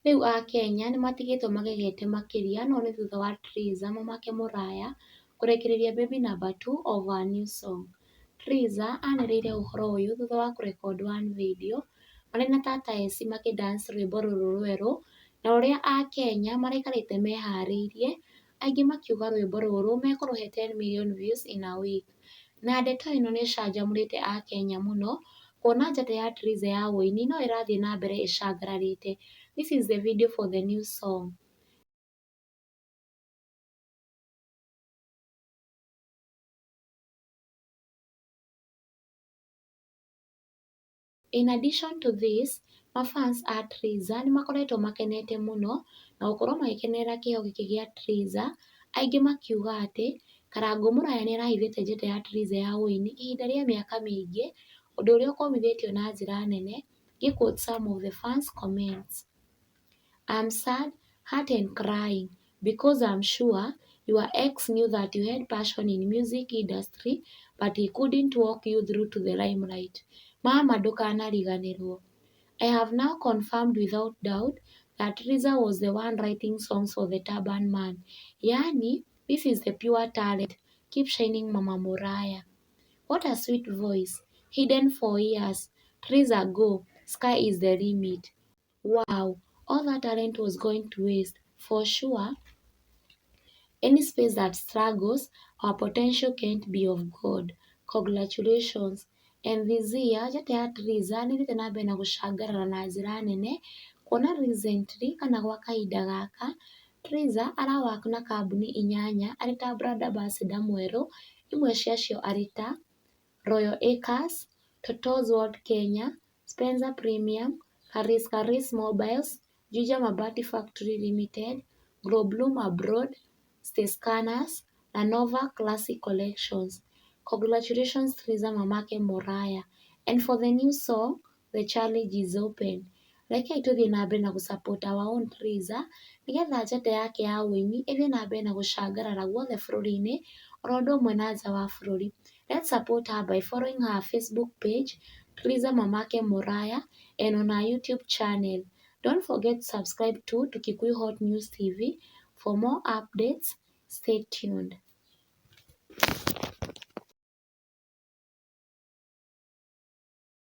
Rĩu akenya nĩmatigĩtwo magegete makĩria no nĩ thutha wa Triza mamake Mũraya kũrekereria Baby Number 2 of her new song. Triza anĩrĩire ũhoro ũyũ thutha wa kũrecord one video marĩ na Tata Essie makĩ dance rwĩmbo rũrũ rwerũ na rũrĩa akenya maraikarĩte meharĩirie, aingĩ makiuga rwĩmbo rũrũ mekũrũhe 10 million views in a week. Na ndeto ĩno nĩ ĩcanjamũrĩte akenya mũno kuona njata ya Triza ya ũini no ĩrathiĩ na mbere ĩcangararĩte. This is the video for the new song. In addition to this, mafans a Triza nĩ makoretwo makenete mũno na gũkorwo magĩkenerera kĩheo gĩkĩ gĩa Triza, aingĩ makiuga atĩ Karangũ Mũraya nĩ arahithĩte njata ya Triza ya ũini ihinda rĩa mĩaka mĩingĩ, ũndũ ũrĩa ũkũmithĩtio na njĩra nene, ngĩ quote some of the fans comments. I'm sad, hurt and crying because I'm sure your ex knew that you had passion in music industry but he couldn't walk you through to the limelight. Mama ndũkanariganĩrwo. I have now confirmed without doubt that Triza was the one writing songs for the Turban Man. Yaani, this is the pure talent. Keep shining Mama Muraya. What a sweet voice. Hidden for years. Triza go. Sky is the limit. Wow, all that talent was going to waste. For sure, any space that struggles, our potential can't be of God. Congratulations. And this year, njata ya Triza nĩ ĩthiĩte na mbere na gũcangarara na njĩra nene, kuona recently kana gwa kahinda gaka, Triza ara work na kambuni inyanya arĩ ta brand ambassador mwerũ, imwe ciacio arĩ ta Royal Acres, Totos World Kenya, Spencer Premium, Karis Karis Mobiles, Juja Mabati Factory Limited, Globloom Abroad, Stay Scanners na Nova Classic Collections. Congratulations Triza mamake Muraya. And for the new song, The Challenge is Open. Rekei tũthiĩ na mbere na gũ support our own Triza nĩgetha njata yake ya ũini ĩthiĩ na mbere na gũcangarara guothe bũrũri-inĩ oro ũndũ ũmwe na nja wa bũrũri. Let's support her by following her Facebook page Triza Mamake Muraya and on her YouTube channel. Don't forget to subscribe to Kikuyu Hot News TV for more updates. Stay tuned.